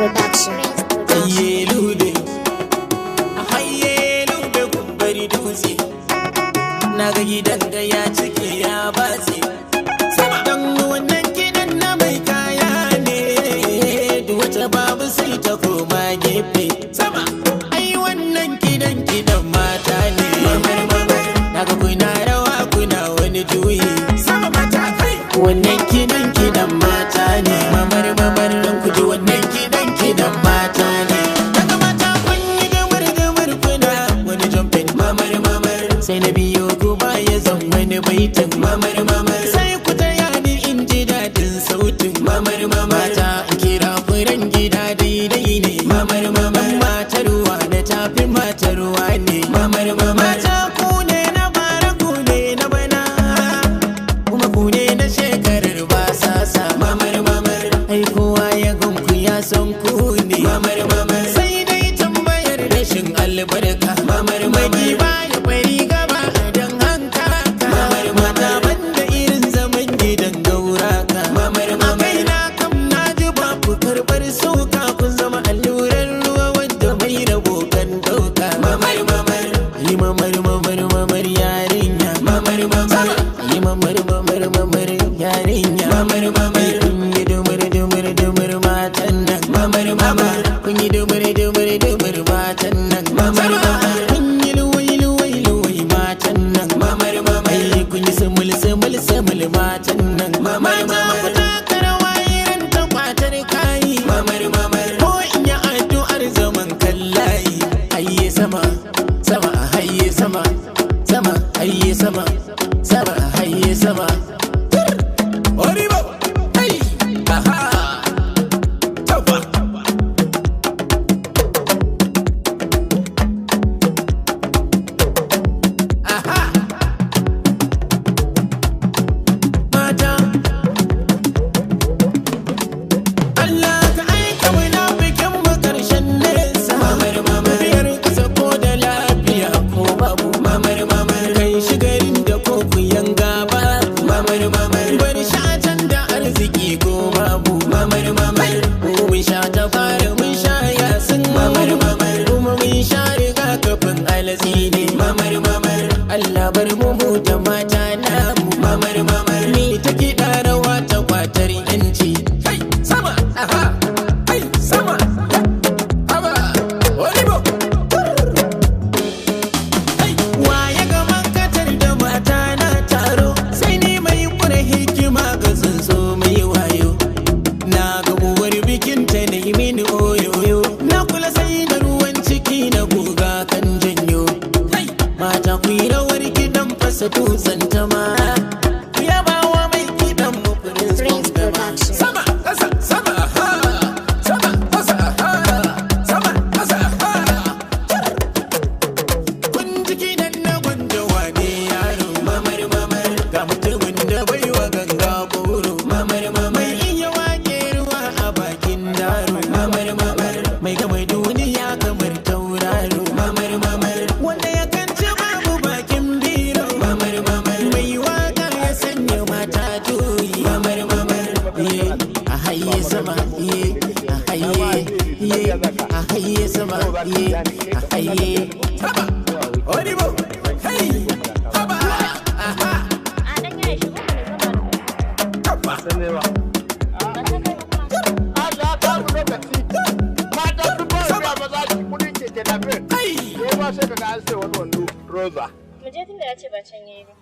Production. Hayye lube, hayye lube kumbari dutse. Na ga gidan ga ya cike ya batse. Sama dan wannan gidan na mai kaya ne, duk wata babu sai ta koma gefe. Sama ai wannan gidan gidan mata ne. Mamar mamar, na ga kuna rawa kuna wani juyi. Sama mata kai. Wannan gidan gidan mata ne. Mamar mamar dan ku ji wannan gidan gidan mata ne. Daga mata kun yi dumur dumur kuna wani jumping. Mamar mamar, sai na biyo ku baya zan wani baitin. Mamar mamar, sai ku taya ni in ji daɗin sautin. Mamar mamar, mata in kira furen gida daidai ne. Mamar mamar, matarwa na tafi matarwa ne. Mamar mamar, mata ku ne na bara ku ne na bana, kuma ku ne na shekarar ba sasa. Mamar mamar, ai kowa ya gunku ya san ku ne. Mamar mamar, sai dai tambayar rashin albarka. Mamar mamar, ba ya bari gaba dan hanka. Mamar mata banda irin zaman gidan gauraka. Mamar mamar, kai na kam na ji ba ku karbar sauka, kun zama allurar ruwa wanda mai rabo kan dauka. Mamar mamar, yi mamar mamar mamar yarinya. Mamar mamar, yi mamar mamar mamar yarinya. Mamar mamar, kun yi dumur dumur dumur matan nan. Mamar mamar, kun yi dumur dumur dumur matan nan. Mamar mamar, kun yi luwai luwai luwai matan nan. Mamar mamar, kun yi sumul sumul sumul matan nan. Mamar mamar, ku taka rawa irin ta kwatar kayi. Mamar mamar, ko in yi addu'ar zaman kallayi. Hayye sama sama hayye sama sama hayye sama sama hayye sama. Oribo! Hey! Aha! Taufa! Aha! Mata! Allah ka aika munafikin mu karshen nesa. Mamar mamar, biyar kasa ko da lafiya ko babu. Mamar mamar, kai shi garin da ko ku yanga ba. Mamar mamar, bar shi a can da arziki ko babu. Mamar mamar, mu mun sha ta fara mun sha yasin. Mamar mamar, kuma mun sha rigakafin alatsi ne. Mamar mamar, Allah bar mu mu da mata namu. Mamar mamar, ni ta kiɗa rawa ta kwatar yanci. Hey, sama, aha, hey, sama, haba, olibo. Hey, wa ya ga makatar da mata na taro, sai ni mai kura hikima ga tsuntsu mai wayo. Na ga uwar bikin ta na yi mini oyoyo, na kula sai da ruwan ciki na guga kan janyo. Hey, mata ku yi rawar gidan fasa dutsen ta ma. Ku yabawa mai kiɗan mu Prince Prince Bondama. Production. Sama, ƙasa, sama, ha. Sama, ƙasa, ha. Sama, ƙasa, ha. Kun ji kiɗan na gwanda wane yaro. Mamar mamar, ga mutumin da bai wa ganga goro. Mamar mamar, mai iya wake ruwa a bakin daro. Mamar mamar, mai gama duniya kamar tauraro. Mamar mamar, wanda ya kanci babu bakin biro. Mamar mamar, mai waka ya sanya mata juyi. Mamar mamar, ye a haye sama, ye a haye, ye a haye sama, ye a haye. Haba, Oribo, hey, haba, aha, A dan yaya shigo mana zama da haba. Allah ka mu lokaci. Mata sun ba wa maza kudin keke napep. Hey! Ko ba sai kaga an sai wani wando roza. Mu je tunda ya ce ba can yayi ba.